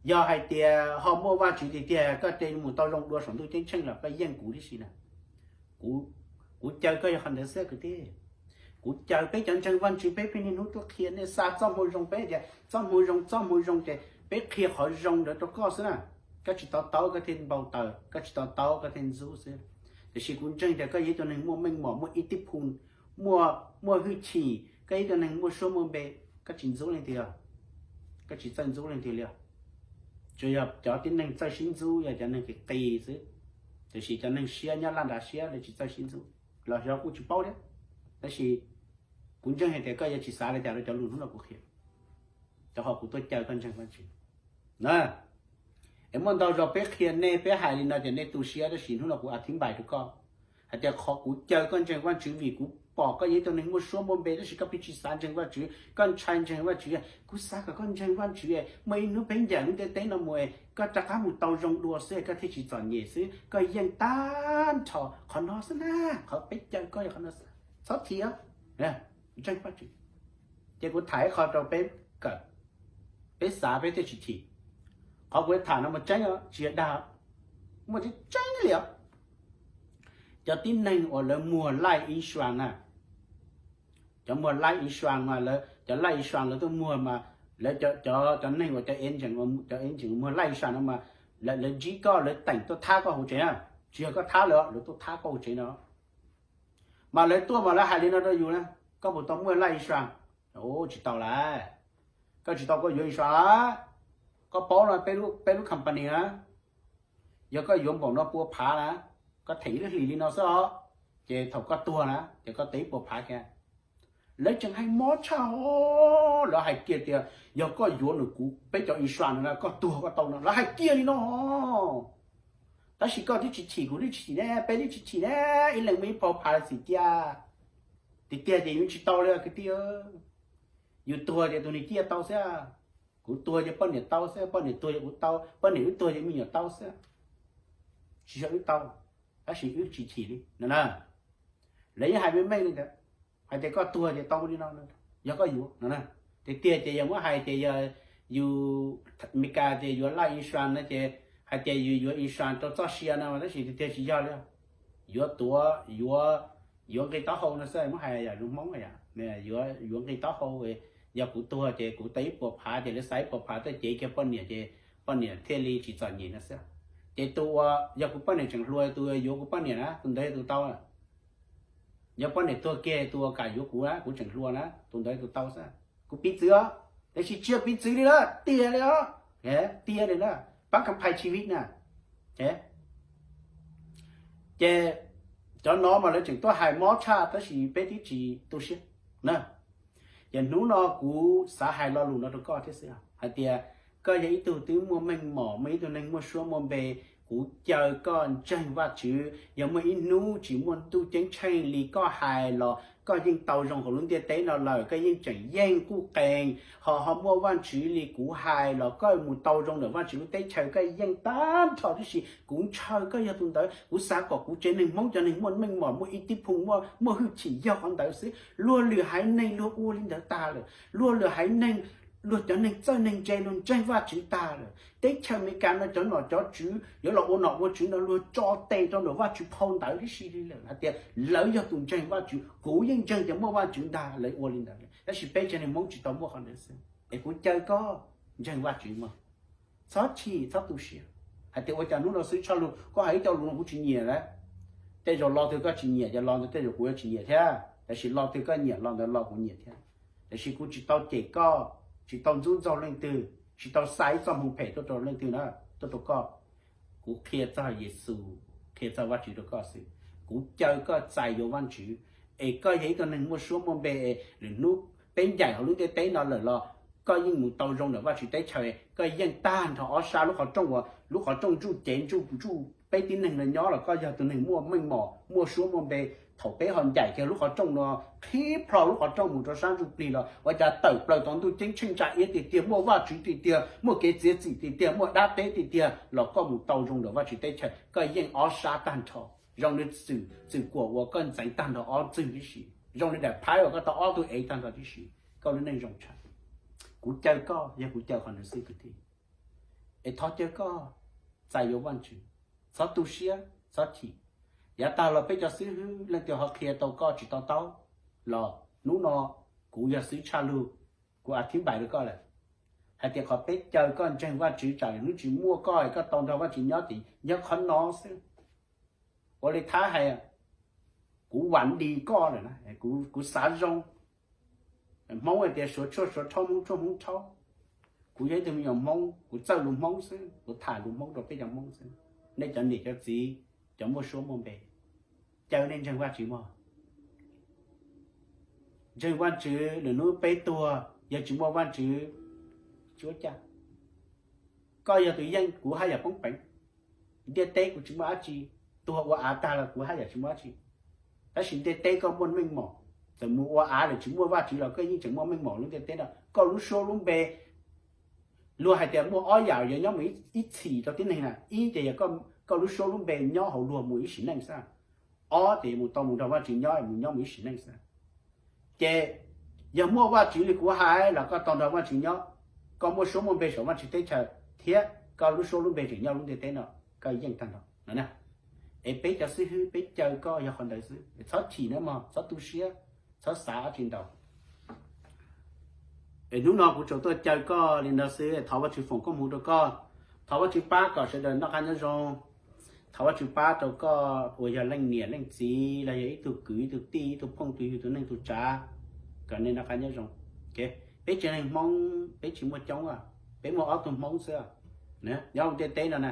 Yog hais tias ho muaj Vajtswv tiag tiag koj cia li mus tau zoo dua saum ntuj ceeb tsheej los koj yeej kuv tib si na. Kuv caw koj yog qhov ntawd xwb kwv tij. Kuv caw peb cov ntseeg Vajtswv peb pheej niaj hnub tuaj qhia nej xa txoj moo zoo, peb tias txoj moo zoo, txoj moo zoo ces peb qhia qhov zoo ntawd rau koj xwb na. Koj tsis to taub koj thiaj npau taws, koj tsis to taub koj thiaj ntxub xwb. Tiam sis kuv ntseeg tias koj yog ib tug neeg muaj meej mom, muaj ib tib phoos, muaj, muaj hwj chim, koj yog ib tug neeg muaj suab muaj npe, koj tsis ntxub leej twg, koj tsis txawj ntxub leej twg li os. Tsuas yog cov tib neeg txawj sib ntxub yog cov neeg qis qis xwb, tiam sis cov neeg siab nyob laj nrad siab lawv tsis txawj sib ntxub, los yog kuj tsis paub thiab. Tab sis kuv ntseeg hais tias koj yuav tsis xav li cas rau cov lus hnub no kuv qhia, rau qhov kuv tuaj caw koj ntseeg Vajtswv na. Es muaj ntau zaus peb qhia nej, peb hais li no ces nej tu siab, tab sis hnub no kuv a thib npais rau koj hais tias qhov kuv caw koj ntseeg Vajtswv vim kuv pom koj yog ib tug neeg muaj suab muaj npe, tab sis koj pheej tsis xav ntseeg Vajtswv, koj ntshai ntseeg Vajtswv. Kuv xav kom koj ntseeg Vajtswv, muaj ib hnub peb ncaim lub ntiaj teb no mus, koj rov qab mus tau zoo dua xwb, koj thiaj tsis txom nyem xwb, koj yeej tag nrho qhov no xwb na, qhov peb caw koj yog qhov no xwb, txhob thim, ntseeg Vajtswv. Ces kuv tham ib qho rau peb kawm, peb xav peb thiaj tsis chim. Qhov kuv tham no mas tseeb, tsis yog dag, muaj tseeb tseeb li os. Cov tib neeg uas lawv muag life insurance na, cov muag life insurance mas lawv, cov life insurance lawv tuaj muag mas lawv, cov, cov neeg uas cov agent, cov agent muag life insurance no mas lawv ntsib koj, lawv teem tuaj thab koj hauv tsev na, tsis yog koj thab lawv, lawv tuaj thab koj hauv tsev no. Mas lawv tuaj mas lawv hais li no rau yus na, koj puas tau muaj life insurance? Tsis tau lawm. Koj tsis tau koj yuav insurance, koj paub no, peb lub company na, yog koj yuav npaum no pua phav na, koj them ib lub hlis li no xwb os, ces thaum koj tuag na ces koj tau ib puas phav kiag. Lawv tseem hais mob tshaj, lawv hais kiag tias yog koj yuav nws kuv peb cov insurance no na koj tuag koj tau no, lawv hais kiag li no. Tab sis koj twb tsis chim, kuv twb tsis chim ne, peb twb tsis chim ne, ib leeg muaj ib puas phav xwm cia. Tiag tiag ces yus tsis tau li kwv tij, yus tuag ces tus nws ciaj tau xwb. Kuv tuag ces poj niam tau xwb, poj niam tuag ces kuv tau, poj niam wb tuag ces me nyuam tau xwb, tsis yog wb tau, tab sis wb tsis chim li no na. Lawv yeej hais meej meej li ntawd, hais tias koj tuag ces tau li no, yog koj yuav no na. Tiag tiag ces yog muab hais ces yog yus, Meskas tias yuav life insurance no ces hais tias yus yuav insurance rau txoj sia no, tab sis tiag tiag tsis yog li. Yuav tuav, yuav, yuav nqi taub hau no xwb, muab hais yam lus Hmoob, yuav nqi taub hau. Yog kuv tuag ces kuv tau ib puas phav ces lawv xa ib puas phav tuaj cev kiag poj niam ces poj niam thiaj li tsis txom nyem no xwb. Ces tus uas yog kuv poj niam tseem hluas, tus yuav kuv poj niam na, tus ntawd yog tus tau. Yog poj niam tuag kiag tus uas kam yuav kuv na, kuv tseem hluas na, tus ntawd yog tus tau xwb. Kuv piv txwv os, tiam sis tsis yog piv txwv li na, tiag li os, tiag li na, pab kam phais tsis vij na. Ces cov no mas lawv tseem tuaj hais mob tshaj tab sis peb twb tsis tu siab na. Ces hnub no kuv xav hais lo lus no rau koj thiab xwb hais tias koj yog ib tug twb muaj meej mom, muaj ib tug neeg muaj suab muaj npe. Kuv caw koj ntseeg Vajtswv, yog muaj ib hnub tsis muaj ntuj ceeb tsheej li koj hais los koj yeej tau zoo hauv lub ntiaj teb no lawm, koj yeej tseem yeej quj qees ho ho muaj Vajtswv li kuv hais los koj mus tau zoo ntawm Vajtswv lub teb chaws koj yeej tag nrho tib si. Kuv ntshaw koj yog tus ntawd, kuv xav kom kuv tsev neeg Hmoob cov neeg muaj meej mom, muaj ib tib phum, muaj hwj chim yog qhov ntawd xwb. Luag lwm haiv neeg luag ua li ntawd tag lawm, luag lwm haiv neeg, luag cov neeg txawj neeg ntse luag ntseeg Vajtswv tag lawm. Teb chaws Amelikas no cov nom cov tswv yuav los ua nom ua tswv no luag tso tes rau ntawm Vajtswv phau ntawv tib si li lawm hais tias lawv yog tus ntseeg Vajtswv. Kuv yeej ntseeg tias muaj Vajtswv ntag, lawv ua li ntawd lawm, tab sis peb tsev neeg Hmoob tsis tau muaj qhov ntawd xwb. Es kuv caw koj ntseeg Vajtswv mog, txhob chim txhob tu siab hais tias ua cas hnub no xwb tshaj lug koj hais ib co lus no kuv tsis nyiam lawm. Tej zaum lo twg koj tsis nyiam ces lo ntawd tej zaum kuv yuav tsis nyiam thiab, tab sis lo twg koj nyiam lo ntawd lo kuv nyiam thiab. Tab sis kuv tsis tau cem koj, tsis tau ntxub ntxaug leej twg, tsis tau xa ib txoj hmoo phem tuaj rau leej twg na, tuaj rau koj. Kuv qhia txog Yexus, qhia txog Vajtswv rau koj xwb. Kuv caw koj txais yuav Vajtswv, es koj yog ib tug neeg muaj suab muaj npe, lwm hnub peb ncaim hauv lub ntiaj teb no lawm los koj yeej mus tau zoo ntawm Vajtswv teb chaws, koj yeej tag nrho ob sab lub qhov rooj uas lub qhov rooj ntsuj cev ntsuj ntsuj peb tib neeg no nyob los koj yog tus neeg muaj meej mom muaj suab muaj npe. Thaum peb ho ncaim kiag lub qhov rooj no, qhib plho lub qhov rooj mus rau sab ntsuj plig los ua cas tawm plaws tau ntuj ceeb tsheej ntsa iab tiag tiag, muaj Vajtswv tiag tiag, muaj kev txiav txim tiag tiag, muaj dab teb tiag tiag los koj mus tau zoo ntawm Vajtswv teb chaws, koj yeej ob sab tag nrho. Zoo li txwm kuam uas koj ntxeev tag nrho ob txwg tib si, zoo li daim phaib uas koj tau ob tug ev tag nrho tib si, koj lub neej zoo tshaj. Kuv caw koj, yog kuv caw qhov ntawd xwb kwv tij, es thov caw koj txais yuav Vajtswv, txhob tu siab, txhob chim. Yav tag los peb cov xib hwb leej twg ho qhia tau koj tsis to taub los hnub no kuv yog xib hwb tshaj lug, kuv a thib npais rau koj lawm hais tias qhov peb caw koj ntseeg Vajtswv tsam lwm hnub tsis muaj koj es koj tau nrog Vajtswv nyob ces yog qhov no xwb. Ua li thab hais, kuv vam di koj lawm na, kuv xav zoo. Hmoob hais tias suav tshuaj suav rhaub, Hmoob tshuaj Hmoob rhaub. Kuv yog ib tug me nyuam Hmoob, kuv txawj lus Hmoob xwb, kuv tham lus Hmoob rau peb cov Hmoob xwb. Nej cov niam cov txiv, cov muaj suab muaj npe, caw nej ntseeg Vajtswv mog. Ntseeg Vajtswv, lwm hnub peb tuag yog tsis muaj Vajtswv, tsis ua cas. Koj yog tus yeej, kuv haj yam poob peev. Ntiaj teb kuv tsis muaj dab tsi, tuag ua av tag los kuv haj yam tsis muaj dab tsi. Tab sis ntiaj teb koj muaj meej mom, txawm mus ua av lawm tsis muaj Vajtswv los koj yeej tseem muaj meej mom lub ntiaj teb no. Koj lub suab lub npe, luag hais tias muaj ob yam yuav nyob mus ib txhis rau tib neeg na, ib ces yog koj lub suab lub npe nyob hauv luag mus ib sim neej xwb, ob ces mus tau mus nrog Vajtswv nyob, mus nyob mus ib sim neej xwb. Ces yog muaj Vajtswv li kuv hais los koj tau nrog Vajtswv nyob, koj muaj suab muaj npe saum Vajtswv teb chaws, thiab koj lub suab lub npe tseem nyob lub ntiaj teb no, koj yeej tag nrho no. Es peb cov xib hwb peb caw koj yog qhov ntawd xwb, txhob chim na mog, txhob tu siab, txhob xav dab tsi ntau. Es hnub no kuv tsuas tuaj caw koj li no xwb, thov Vajtswv foom koob hmoov rau koj, thov Vajtswv pab kom sawv daws noj qab nyob zoo. Thov Vajtswv pab rau koj uas yog leej niam leej txiv los yog ib tug kwv ib tug tij ib tug phooj tus ywg tus neej tus tsav, kom nej noj qab nyob zoo. Peb tsev neeg Hmoob peb tsis muaj coob, peb muaj ob tug Hmoob xwb. Nyob ntiaj teb no na,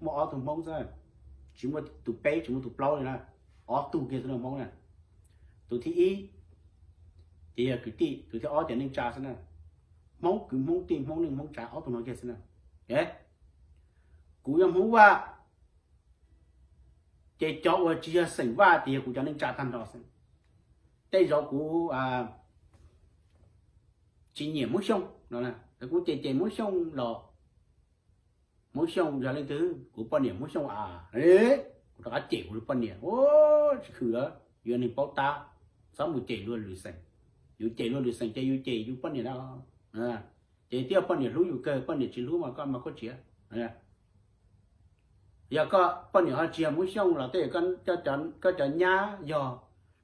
muaj ob tug Hmoob xwb, tsis muaj tus peb tsis muaj tus plaub li na, ob tug kiag xwb na Hmoob na. Tus thib ib ces yog kwv tij, tus thib ob ces neej tsa xwb na. Hmoob kwv Hmoob tij, Hmoob neej Hmoob tsav, ob tug no kiag xwb na. Kuv yog Hmoob Vaj, ces cov uas tsis yog xeem Vaj ces yog kuv cov neej tsa tag nrho xwb. Tej zaum kuv tsis nyiam Hmoob Xyooj no. Kuv cem cem Hmoob Xyooj los Hmoob Xyooj yog leej twg? Kuv poj niam Hmoob Xyooj a. Kuv rov qab cem kuv poj niam, tsis khwm, yuav neeg paub tab, txhob mus cem luag lwm xeem. Yus cem luag lwm xeem ces yus cem yus poj niam na. Ces twb yog poj niam hlub yus kawg, poj niam tsis hlub mas koj mas koj tsis. Yog koj poj niam ho tsis yog Hmoob Xyooj los tej zaum koj cov nyab yog,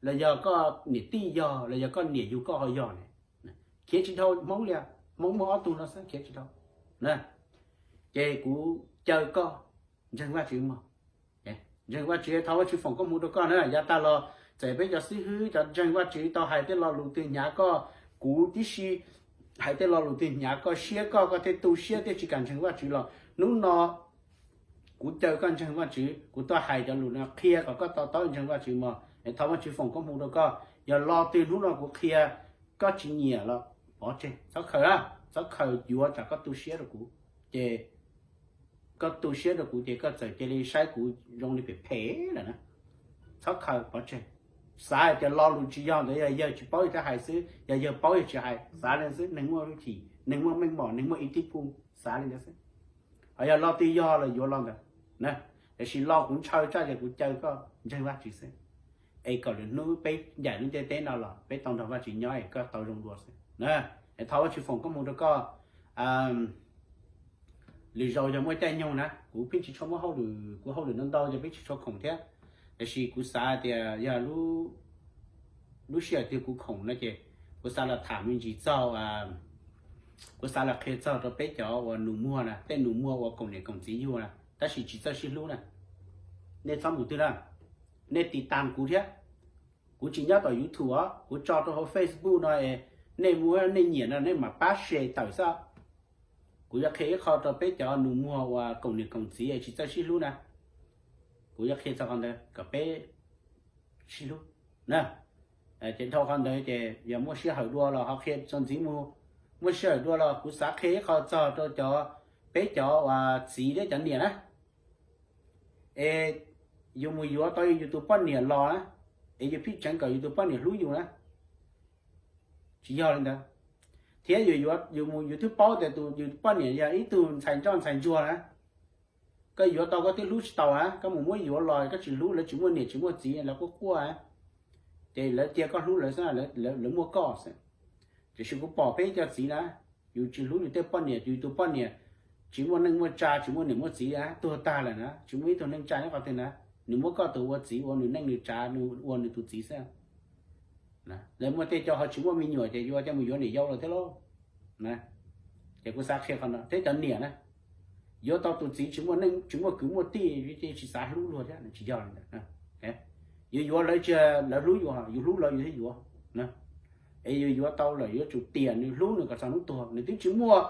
los yog koj niam tij yog, los yog koj niam yug koj ho yog ne, khiav tsis dhau Hmoob li. Hmoob muaj ob tug no xwb khiav tsis dhau. Ces kuv caw koj ntseeg Vajtswv mog. Ntseeg Vajtswv, thov Vajtswv foom koob hmoov rau koj na. Yav tag los txawm peb cov xib hwb cov ntseeg Vajtswv tau hais tej lo lus twg hnyav koj, kuv tib si hais tej lo lus twg hnyav koj siab koj, koj thiaj tu siab thiaj tsis kam ntseeg Vajtswv los hnub no kuv caw koj ntseeg Vajtswv, kuv tuaj hais cov lus no qhia kom koj to taub ntseeg Vajtswv mog. Es thov Vajtswv foom koob hmoov rau koj. Yog lo twg hnub no kuv qhia koj tsis nyiam los pov tseg, txhob khaws, txhob khaws yuav tsam koj tu siab rau kuv. Ces koj tu siab rau kuv ces koj txawm cia li saib kuv zoo li phem phem lawm na. Txhob khaws, pov tseg. Xav hais tias lo lus tsis yog ntawd yog yawg tsis paub yawg thiaj hais xwb, yog yawg paub yawg tsis hais, xav li xwb. Neeg muaj lub chim, neeg muaj meej mom, neeg muaj ib tib phu, xav li ntawd xwb. Ho yog lo twg yog los yuav lo ntawd. Tiam sis lo kuv ntshaw tsaj ces kuv caw koj ntseeg Vajtswv xwb, es kom lwm hnub peb ncaim lub ntiaj teb no los peb tau nrog Vajtswv nyob es koj tau zoo dua xwb. Es thov Vajtswv foom koob hmoov rau koj. Lwm zaus yog muaj caij nyoog na, kuv pheej tsis tshua muab hauj lwm, kuv hauj lwm ntau ntau ces pheej tsis tshua khoom thiab. Tiam sis kuv xav tias yog lub sij hawm twg kuv khoom no ces kuv xav los tham me ntsis txog, kuv xav los qhia txog rau peb cov uas nus muag na, tej nus muag uas koom niam koom txiv yug na tab sis tsis txawj sib hlub na. Nej txhob mus twg na, nej tiv tam kuv thiab. Kuv tsis nyob tom YouTube os, kuv tso rau hauv Facebook no es nej muab nej nyiam no nej mam pab share tawm xwb. Kuv yuav qhia ib qho rau peb cov nus muag uas koom niam koom txiv tsis txawj sib hlub na. Kuv yuav qhia txog qhov ntawd kom peb sib hlub na. Ces dhau qhov ntawd ces yog muaj sij hawm dua los ho qhia txuas ntxiv mus, muaj sij hawm dua los kuv xav qhia ib qho txog rau cov, peb cov uas txiv thiab cov niam na. Es yus mus yuav tau yus tus poj niam los na, es yus pheej tseev kom yus tus poj niam hlub yus na. Tsis yog li ntawd. Thiab yus mus yus twb paub tias tus yus poj niam yog ib tug ntxhais ntsoj ntxhais ntsuag na, koj yuav tau koj twb hlub tsis tau na, koj mus muab yuav los koj tsis hlub, lawv tsis muaj niam tsis muaj txiv, lawv quaj quaj, ces lawv cia koj hlub lawv xwb, lawv muaj koj xwb. Tiam sis kuv pom peb cov txiv na, yus tsis hlub yus tej poj niam, yus tus poj niam tsis muaj neej muaj tsa, tsis muaj niam muaj txiv, tuag tag lawm na, tsis muaj ib tug neej tsa nyob qhov twg na, nws muab koj tus ua txiv, ua nws neej nws tsa, nws ua nws tus txiv xwb. Lawv muaj tej cov ho tsis muaj me nyuam ces yuav coj mus yuav niam yau lawm thiab lauj. Ces kuv xav qhia qhov no thiab cov niam na, yuav tau tus txiv tsis muaj neej tsis muaj kwv muaj tij, tsis xav hlub luag thiab, tsis yog li ntawd. Yuav yuav lawv tsis, lawv hlub yus, yus hlub lawv yus thiaj yuav. Es yus yuav tau lawm yuav tsum tias nws hlub nws kom txog hnub tuag, nws twb tsis muaj,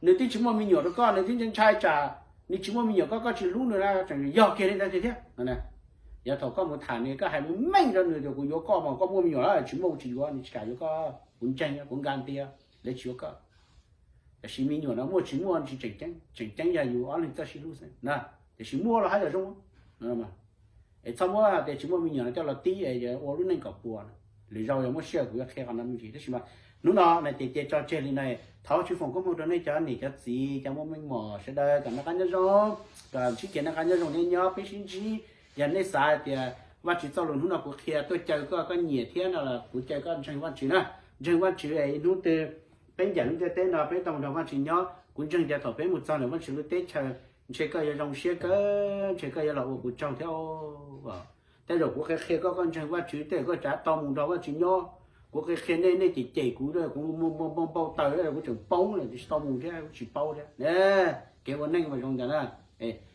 nws twb tsis muaj me nyuam rau koj, nws twb ntshai tsam nws tsis muaj me nyuam koj, koj tsis hlub nws na, tseem yog kiag li ntawd tiag thiab. Yog thaum koj mus tham nws koj hais meej meej rau nws tias kuv yuav koj mas koj muaj me nyuam lawm, tsis muaj kuv tsis yuav, nws tsis kam yuav koj, kuv ntseeg, kuv nka ntias, lawv tsis yuav koj. Tiam sis me nyuam no muaj tsis muaj tsis tseem ceeb, tseem ceeb yog yus ob leeg txawj sib hlub xwb na. Tiam sis muaj los haj yam zoo. Es txhob muab hais tias tsis muaj me nyuam no coj los tib es ua lub neej kom puas. Lwm zaus yog muaj sij hawm kuv yuav qhia qhov no me ntsis, tab sis mas hnub no na ces cia tso tseg li no. Thov Vajtswv foom koob hmoov rau nej cov niam cov txiv cov muaj meej mom sawv daws kom noj qab nyob zoo, kom sib kev noj qab nyob zoo nyob nyob peb sib ntsib. Yog nej xav hais tias Vajtswv txoj lus hnub no kuv qhia tuaj caw koj, koj nyiam thiab no los kuv caw koj ntseeg Vajtswv na. Ntseeg Vajtswv es ib hnub twg peb ncaim lub ntiaj teb no peb tau nrog Vajtswv nyob, kuv ntseeg tias thaum peb mus txog ntawm Vajtswv lub teb chaws ntshe koj yuav zoo siab kawg, ntshe koj yuav los ua kuv tsaug thiab. Tej zaum kuv qhia qhia koj, koj ntseeg Vajtswv tej zaum koj tsav tau mus nrog Vajtswv nyob. Kuv qhia qhia nej, nej cem cem kuv, kuv muaj npau taws kuv tseem poob lawm tsis tau mus thiab kuv tsis paub thiab. Kev ua neej mas zoo ntawd na.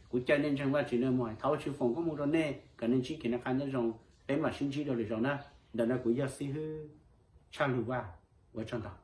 Kuv caw nej ntseeg Vajtswv no mas thov Vajtswv foom koob hmoov rau nej kom nej ntsib kev noj qab nyob zoo, peb mam sib ntsib dua lwm zaus na. Ntawm no kuv yog xib hwb Tshaj Lug Vaj, ua tsaug ntau.